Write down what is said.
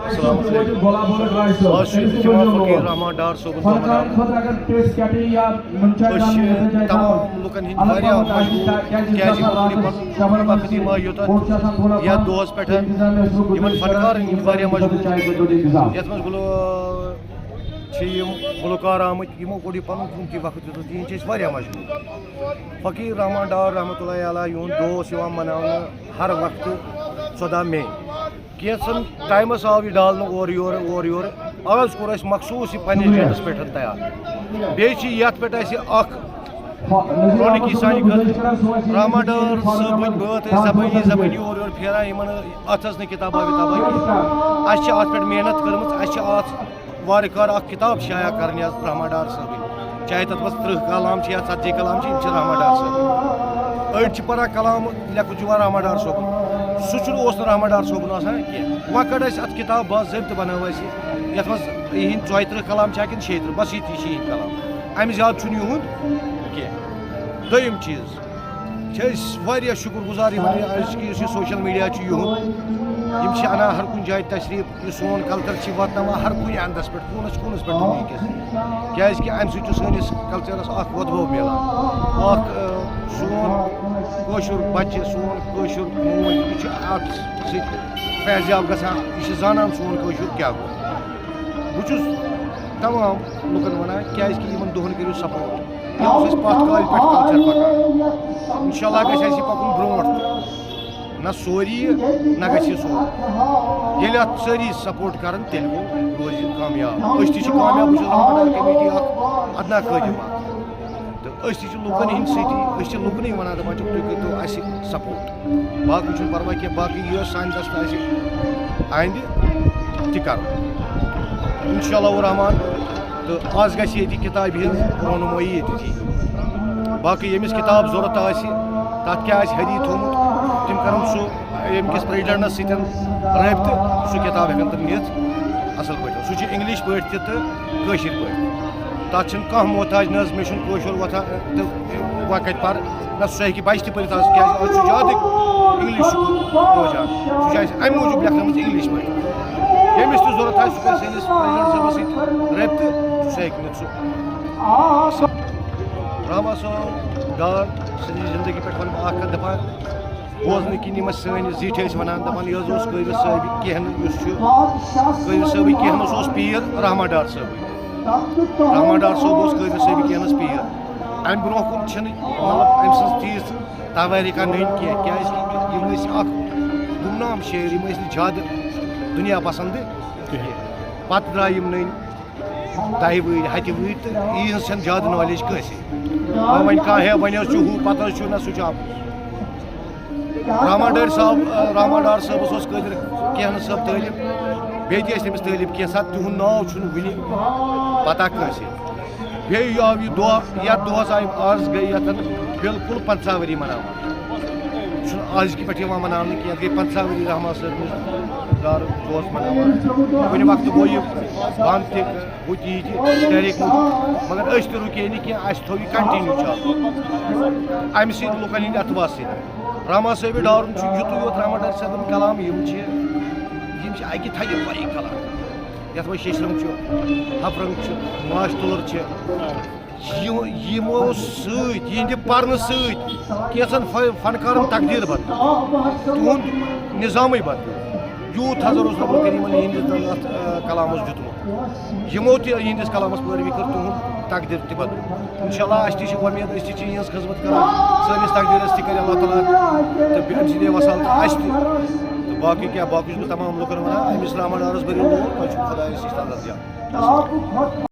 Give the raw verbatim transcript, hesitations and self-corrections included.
السلام علیکم۔ آز چھُ اجتماع فقیٖر رحمان ڈار صٲبُن دۄہ مناونہٕ۔ أسۍ چھِ تمام لُکن ہٕنٛدۍ واریاہ مجبوٗر، کیازِ یِم کوٚر یہِ پنُن وقت یِوان یوٚتَتھ یَتھ دۄہَس پٮ۪ٹھ، یِمن فنکارن ہٕنٛدۍ واریاہ مجبوٗر، یَتھ منٛز گُلو-، چھِ یِم گُلوکار آمٕتۍ، یِمو کوٚر یہِ پنُن قۭمتی وقت یوٚتَتھ، تِہِنٛدۍ چھِ أسۍ واریاہ مجبوٗر۔ فقیٖر رحمان ڈار رحمتہ اللہ علیہ، یِہُنٛد دۄہ اوس یِوان مناونہٕ ہر وقتہٕ ژۄداہ مے۔ کینٛژن ٹایمس آو یہِ ڈالنہٕ اورٕ یورٕ، اورٕ یورٕ۔ آز کوٚر اَسہِ مخصوٗص یہِ پننِس ڈیٹس پٮ۪ٹھ تیار۔ بیٚیہِ چھِ یتھ پٮ۪ٹھ اَسہِ اکھ رونقی سانہِ خٲطرٕ۔ رحمان ڈار صٲبٕنۍ بٲتھ ٲسۍ زبٲنی زبٲنی اورٕ یورٕ پھیران، یِمن اتھ ٲس نہٕ کتابہ وتابہ کینٛہہ۔ اَسہِ چھِ اتھ پٮ۪ٹھ محنت کٔرمٕژ، اَسہِ چھِ اتھ وارٕ کارٕ اکھ کِتاب شایع کرٕنۍ حظ رحمان ڈار صٲبٕنۍ۔ چاہے تَتھ منٛز تٕرٛہ کلام چھِ یا ژتجی کلام چھِ، یِم چھِ رحمان ڈار صٲبٕنۍ۔ أڑۍ چھِ پَران کلام لیکھُن چھُ یِوان رحمان ڈار صٲبُن۔ سُہ چھُنہٕ، اوس نہٕ رحمان ڈار صٲبُن آسان کینٛہہ۔ وۄنۍ کٔڑ اَسہِ اَتھ کِتاب باضٲبطہٕ بَنٲو اَسہِ، یَتھ منٛز یِہِنٛدۍ ژۄیہِ تٕرٛہ کلام چھا کِنہٕ شیٚیہِ تٕرٛہ، بَس یِتی چھِ یِہِنٛدۍ کلام۔ اَمہِ زیادٕ چھُنہٕ یِہُنٛد کینٛہہ۔ دوٚیِم چیٖز، چھِ أسۍ واریاہ شُکُر گُزار یِمَن، یہِ أزکہِ یُس یہِ سوشل میٖڈیا چھُ یِہُنٛد، یِم چھِ اَنان ہر کُنہِ جایہِ تشریٖف، یہِ سون کلچر چھِ واتناوان ہر کُنہِ اَندَس پٮ۪ٹھ، کوٗنَس کوٗنَس پٮ۪ٹھ دُنیہِکِس۔ کیٛازِکہِ اَمہِ سۭتۍ چھُ سٲنِس کلچرَس اَکھ وۄدبو میلان، اَکھ، ٲ، سون کٲشُر بَچہِ، سون کٲشُر موج، یہِ چھُ اَتھ سۭتۍ فیضیاب گژھان، یہِ چھِ زانان سون کٲشُر کیٛاہ گوٚو۔ بہٕ چھُس تمام لُکَن وَنان، کیٛازِکہِ یِمَن دۄہَن کٔرِو سپورٹ۔ یہِ اوس اَسہِ پَتھ کالہِ پٮ۪ٹھ کلچر پَکان۔ اِنشاءاللہ گژھِ اَسہِ یہِ پَکُن برونٛٹھ تہِ۔ نہ سوری، نہ گژھِ یہِ سورُے۔ ییٚلہِ اَتھ سٲری سپورٹ کَرَن، تیٚلہِ گوٚو، روزِ یہِ کامیاب۔ أسۍ تہِ چھِ کامیاب، بہٕ چھُس رحمان ڈار کمیٹی اَکھ ادنا خٲدِم اَکھ۔ تہٕ أسۍ تہِ چھِ لُکَن ہِنٛدۍ سۭتی، أسۍ چھِ لُکنٕے وَنان، دَپان چھِکھ، تُہۍ کٔرۍتو اَسہِ سپورٹ۔ باقٕے چھُنہٕ پَرواے کینٛہہ، باقٕے یہِ یۄس سانہِ دَستہٕ آسہِ آیِندٕ، تہِ کَرو۔ اِنشاءاللہ الرحمن۔ تہٕ آز گژھِ ییٚتہِ کِتابہِ ہِنٛز رونمٲیی ییٚتہِ تھی۔ باقٕے ییٚمِس کِتاب ضوٚرَتھ آسہِ، تَتھ کیٛاہ آسہِ ہیٚدی تھوٚومُت، تِم کَرَن سُہ ییٚمہِ کِس پرٛیزِڈَنٛٹَس سۭتۍ رٲبطہٕ، سُہ کِتاب ہٮ۪کَن تِم نِتھ اَصٕل پٲٹھۍ۔ سُہ چھُ اِنٛگلِش پٲٹھۍ تہِ تہٕ کٲشِر پٲٹھۍ۔ تَتھ چھِنہٕ کانٛہہ محتاج، نہ حظ مےٚ چھُنہٕ کٲشُر وۄتھان تہٕ وۄنۍ کَتہِ پَرٕ، نہ سُہ ہیٚکہِ بَچہِ تہِ پٔرِتھ آز، کیٛازِ آز چھُ زیادٕ اِنٛگلِش روزان۔ سُہ چھُ اَسہِ اَمہِ موٗجوٗب لیکھنٲومٕژ اِنٛگلِش پٲٹھۍ۔ ییٚمِس تہِ ضوٚرَتھ آسہِ، سُہ کَرِ سٲنِس پرٛیزِڈَنٛٹ صٲبَس سۭتۍ رٲبطہٕ، سُہ ہیٚکہِ نِتھ سُہ۔ رحمان صٲب ڈار سٕنٛدِ زِندگی پٮ۪ٹھ وَنہٕ بہٕ اَکھ کَتھ، دَپان، بوزنہٕ کِنۍ یِم اَسہِ سٲنۍ زِٹھۍ ٲسۍ وَنان، دَپان، یہِ حظ اوس قٲدِر صٲبہِ کینٛہہ نہٕ، یُس چھُ قٲدِر صٲبہِ کینٛہہ نہٕ، سُہ اوس پیٖر رحمان ڈار صٲبٕے۔ رحمان ڈار صٲب اوس قٲدِر صٲبہِ کینٛہہ نَس پیٖر۔ اَمہِ برونٛہہ کُن چھِنہٕ، مطلب، أمۍ سٕنٛز تیٖژ توٲریٖخہ نٔنۍ کینٛہہ، کیٛازِکہِ یِم ٲسۍ اَکھ گُمنام شٲعر، یِم ٲسۍ نہٕ زیادٕ دُنیا پَسنٛد کینٛہہ۔ پَتہٕ درٛاے یِم نٔنۍ دَہہِ وٕہٕرۍ، ہَتہِ وٕہٕرۍ تہٕ یِہٕنٛز چھَنہٕ زیادٕ نالیج کٲنٛسے۔ وۄنۍ وۄنۍ کانٛہہ ہے وَنہِ حظ چھُ ہُہ، پَتہٕ حظ چھُ، نہ سُہ چھُ اَپُز۔ رحمان ڈار صٲب، رحمان ڈار صٲبَس اوس قٲدِر کینٛہہ نہٕ صٲب طٲلب، بیٚیہِ تہِ ٲسۍ تٔمِس طٲلب کینٛہہ ساتہٕ، تِہُنٛد ناو چھُنہٕ وٕنہِ پَتہ کٲنٛسے۔ بیٚیہِ آو یہِ دۄہ، یَتھ دۄہَس آیہِ آز گٔے یَتھ بِلکُل پنٛژاہ ؤری مَناوان۔ یہِ چھُنہٕ آزکہِ پٮ۪ٹھ یِوان مَناونہٕ کینٛہہ، یَتھ گٔے پنٛژاہ ؤری رحمان صٲبنِس دار دۄہَس مَناوان۔ کُنہِ وقتہٕ گوٚو یہِ بنٛد تہِ، ہُہ تہِ یہِ تہِ تحریٖک موٗجوٗب، مگر أسۍ تہِ رُکے نہٕ کینٛہہ، اَسہِ تھوٚو یہِ کنٹِنیوٗ چالوٗ۔ اَمہِ سۭتۍ لُکَن ہِنٛدِ اَتھٕ وَس سۭتۍ۔ رحمان صٲبِ ڈارُن چھُ یُتُے یوت، رحمان ڈار صٲبُن کلام یِم چھِ، یِم چھِ اَکہِ تھدِ پایہِ کلام۔ یَتھ منٛز شیٚشرَنگ چھُ، ہَفرَنگ چھُ، ماچھ تُلُر چھِ۔ یِم-، یِمو سۭتۍ، یِہِنٛدِ پَرنہٕ سۭتۍ کینٛژَن ف-، فنکارَن تقدیٖر بدل، تِہُنٛد نظامٕے بدل۔ یوٗت حضر اوس رب الکریٖمن یِہنٛدِس اَتھ، آ، کلامس دیُتمُت۔ یِمو تہِ یِہنٛدِس کلامس پٲروی کٔر، تِہُنٛد تقدیٖر تہِ بدل۔ انشاءاللہ، اَسہِ تہِ چھِ وۄمید، أسۍ تہِ چھِ یِہنٛز خدمت کران۔ سٲنِس تقدیٖرس تہِ کرِ اللہ تعالیٰ تہٕ بیٚیہِ أمۍ سٕنٛدے وصال تہٕ اَسہِ تہِ۔ تہٕ باقٕے کیٛاہ، باقٕے چھُس بہٕ تمام لُکن وَنان، أمِس رحمان ڈارس بٔرِو لول، تۄہہِ چھُو خۄدایَس نِش تَلہٕ دِیان۔